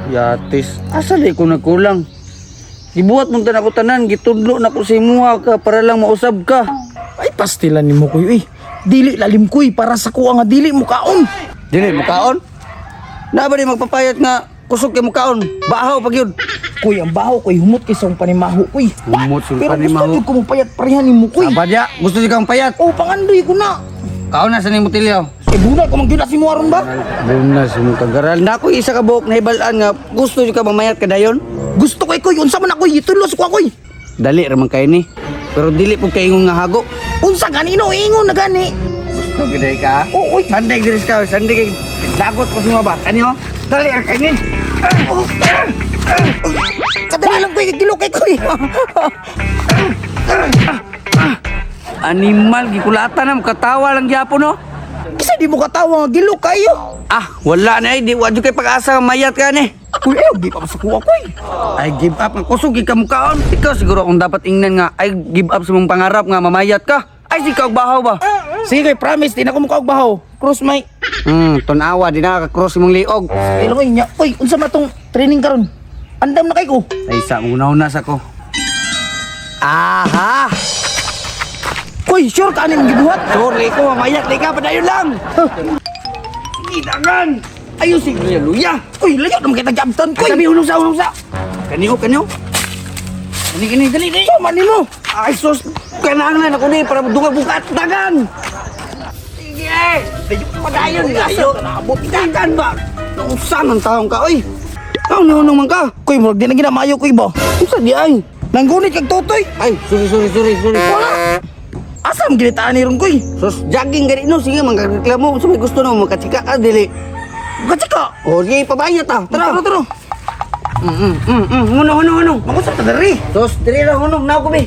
Yatis, asa di ko nagkulang? Gibuhat mong tanan ko tanan, gitudlo na ko sa imuha ka para lang mausab ka. Ay, pastilan nimo, kuy, uy. Dili lalim, kuy, para sa kuha nga dili mo kaon. Dili mukaon? Na ba di magpapayat nga kusog kay mukaon? Bahaw pag yun. Kuy, ang baho, kuy, humot kay sa akong panimaho, kuy. Humot sa Pero panimaho. gusto jud ko mopayat parehan nimo, kuy. Abadya, gusto di kang payat. Oh, pangandoy ko na. Kaon na sa nimo tilyaw. Eh, bunal ko man gyud na si mo aron ba? Bunas mo kagaral. Na ko isa ka buok na hibalaan nga gusto di ka mamayat kadayon. Gusto ko, eh, kuy, unsa man ako gitudlo sa kuha, kuy. Dali ra man kay ni. Pero dili pud kay ingon nga hago. Unsa ganino ingon na gani? Gusto gid ka? Oh, uy. Sanday diri ka, sanday kay lagot ko sa mga ba. Kani ho? Dali ra kay ni. Kadali lang, kuy, gilo kay kuy. Animal gikulatan na katawa lang gyapon no. Kisa di mo katawa nga gilo kayo. Ah, wala na ay di wa jud kay pag-asa nga mayat ka ni. Kuy, eh, di pa sa kuha, kuy. Ay give up ang kusog ka mukaon. Ikaw siguro akong dapat ingnan nga ay give up sa mong pangarap nga mamayat ka. Ay si kag bahaw ba? Sige, kuy, promise di na ko mukaog bahaw. Cross my Tunawa di na ka-cross imong liog. Ay, lang, nya. Uy, unsa man tong training karon? Andam na kay ko. Ay sa una-una sa ko. Aha! Kuy, sure ka ani mong gibuhat? Sorry ko, mamayat li ka padayon lang. Sige, dangan. Ayun sige luya luya. Uy, layo naman kita jabtan, kuy. Kami hunong sa hunong sa. Kaniyo kaniyo. Kani kani dali dali. So man nimo. Ay sus, kananglan ako ni para dungag bukat dagan. Sige. Padayon layo. Naabot. Dagan ba? Nausa man taong ka oy. Taong nahunong man ka. Kuy, murag di na ginamayo, kuy ba? Unsa di ay? Nanggunit kag totoy. Ay, sorry sorry sorry sorry. Wala. Asa man ginitaan ni ron, kuy? Sus, jogging gani no, sige mangreklamo unsa may gusto no makachika ka dili. Katsika. O sige pabayot ah. Tara. Tara, tara. Hunong hunong hunong. Mangusap ta diri. Sus, diri ra hunong na ako be.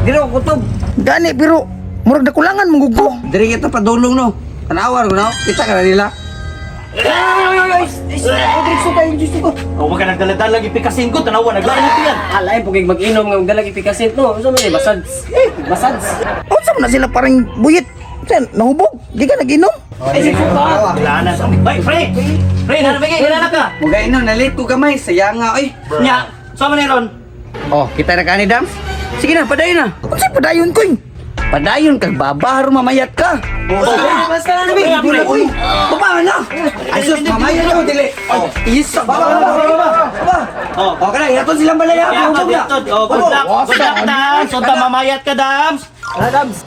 Diri ako kutob. Gani pero murag nakulangan mong gugo. Diri kita padulong no. Tanawar ko no. Kita ka na nila. Diretso tayo, Diyos ko. Oh, wag ka nagdala-dala ipikasin ko, tanawa naglain ito yan. Alay po kay mag-inom nga magdalag ipikasin no. Unsa man ni masads? Masads. Unsa man na sila parang buyit. Sen, nahubog. Di ka nag-inom? Ay, sige ka. Wala na. Ay, pre! Pre, nanabigay, kilala ka. Mugay no, nalit ko gamay, sayang nga oy. Nya, sama ni Ron. Oh, kita na kani Dams. Sige na, padayon na. Unsa padayon, kuy? Padayon kag babahar mamayat ka. Oh, Basta na pre, pre. Uy, baba na. Ay sus, mamayat ako dili. Oh, Isa baba, baba, baba, baba. Oh. Okay na, yaton silang balaya. Yeah, oh, good luck. Good luck, Dams. Unta mamayat ka, Dams. Dams.